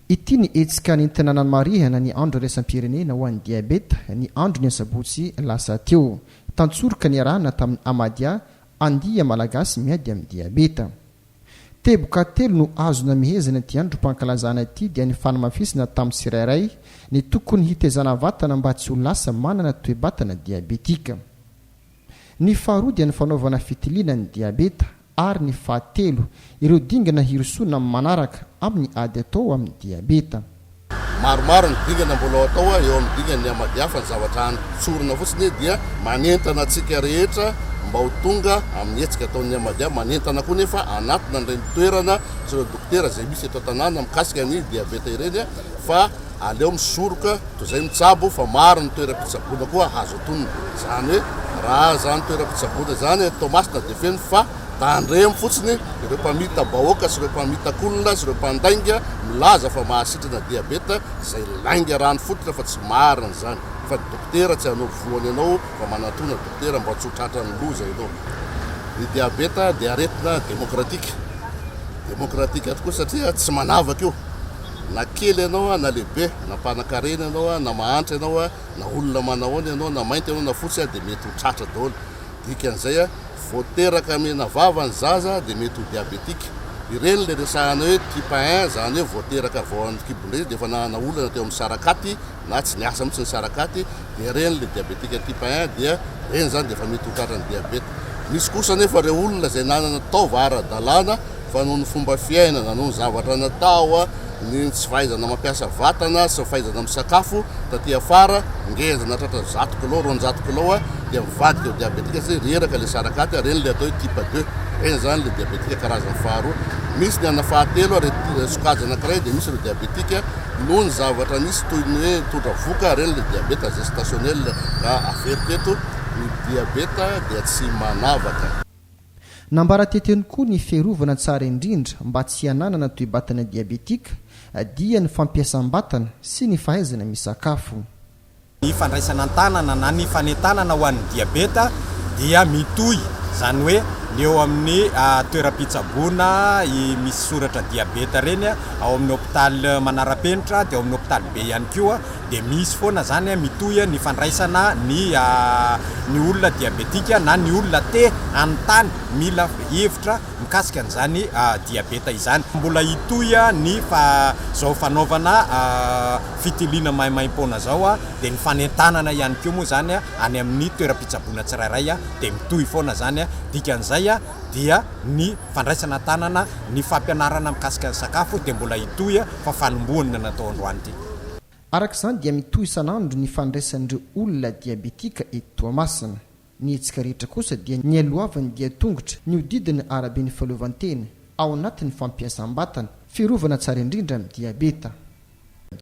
Ity ny hetsika nentina nanamarihana ny Andro iraisam-pirenena ho an'ny diabeta, ny andron'ny asabotsy lasa teo. Tantsoroka niarahana tamin'ny Amadia, Andia Malagasy miady amin'ny diabeta. Teboka telo no azo namehezana ity androm-pankalazana ity dia ny fanamafisana tamin'ny tsirairay ny tokony hitezana vatana mba tsy ho lasa manana toe-batana diabetika. Ny faharoa dia ny fanaovana fitiliana ny diabeta ary ny fahatelo ireo dingana hirosoana amin'ny manaraka amin'ny ady atao amin'ny diabeta. Maromaro ny dingana mbola ho atao eo amin'ny dingan'ny Ahmadiyya fa ny zavatra hany tsorina fotsiny dia manentana antsika rehetra mba ho tonga amin'ny hetsika ataon'ny Ahmadiyya, manentana koa nefa hanatona an'ireny toerana sy ireo dokotera izay misy eto an-tanàna mikasika ny diabeta ireny fa aleo misoroka toy izay mitsabo fa maro ny toeram-pitsaboana koa azo atonina. Izany hoe raha izany toeram-pitsaboana izany eto Toamasina dia feno fa Tandremo fotsiny ireo mpamita-bahoaka sy ireo mpamitak'olona sy ireo mpandainga milaza fa mahasitrana diabeta izay lainga rano fototra fa tsy marina izany fa ny dokotera tsy hanao voany anao fa manatona dokotera mba tsy ho tratran'ny loza ianao. Ny diabeta dia aretina demokratika, demokratika tokoa satria tsy manavaka io na kely ianao na lehibe, na mpanakarena ianao na mahantra ianao na olona manahoana ianao na mainty ianao na fotsy dia mety ho tratra daholo. Dikan'izay vao teraka mena vava ny zaza dia mety ho diabetika. Ireny ilay resahana hoe type un, izany hoe vao teraka vao an-kibon-dreny dia efa nanana olana teo amin'ny sarakaty na tsy niasa mihitsy ny sarakaty, dia ireny ilay diabetika type un dia ireny izany dia efa mety ho tratran'ny diabeta. Misy kosa anefa ireo olona izay nanana taova ara-dalàna fa noho ny fomba fiainana, noho ny zavatra natao, ny tsy fahaizana mampiasa vatana sy ny fahaizana misakafo taty afara, ngeza nahatratra 100 kilao, 200 kilao dia mivadika ho diabetika satria reraka ilay sarakaty, ireny ilay atao hoe type deux, ireny izany ilay diabetika karazany faharoa. Misy ny ana fahatelo ary sokajy anankiray dia misy ireo diabetika noho ny zavatra nisy toy ny hoe nitondra vohoka, ireny ilay diabeta gestationnel ka averiko eto, ny diabeta dia tsy manavaka. Nambara teteny koa ny fiarovana tsara indrindra mba tsy hananana toe-batana diabetika dia ny fampiasam-batana sy ny fahaizana misakafo. Ny fandraisana an-tanana na ny fanentanana ho an'ny diabeta dia mitohy, izany hoe ny eo amin'ny toeram-pitsaboana misy soratra diabeta ireny ao amin'ny hopitaly manara-penitra dia ao amin'ny hopitaly be ihany koa dia misy foana izany mitohy ny fandraisana ny ny olona diabetika na ny olona te hanontany mila hevitra mikasika an'izany diabeta izany. Mbola hitohy ny fa zao fanaovana fitiliana maimaimpoana zao dia ny fanentanana ihany koa moa izany any amin'ny toeram-pitsaboana tsirairay dia mitohy foana izany. Dikan'izay dia ny fandraisana an-tanana ny fampianarana mikasika ny sakafo dia mbola hitohy fa fanombohana no natao androany ity. Araka izany dia mitohy isan'andro ny fandraisan'ireo olona diabetika eto Toamasina. Ny hetsika rehetra kosa dia nialohavan'ny dian-tongotra nihodidina araben'ny fahaleovantena, ao anatin'ny fampiasam-batana, fiarovana tsara indrindra amin'ny diabeta.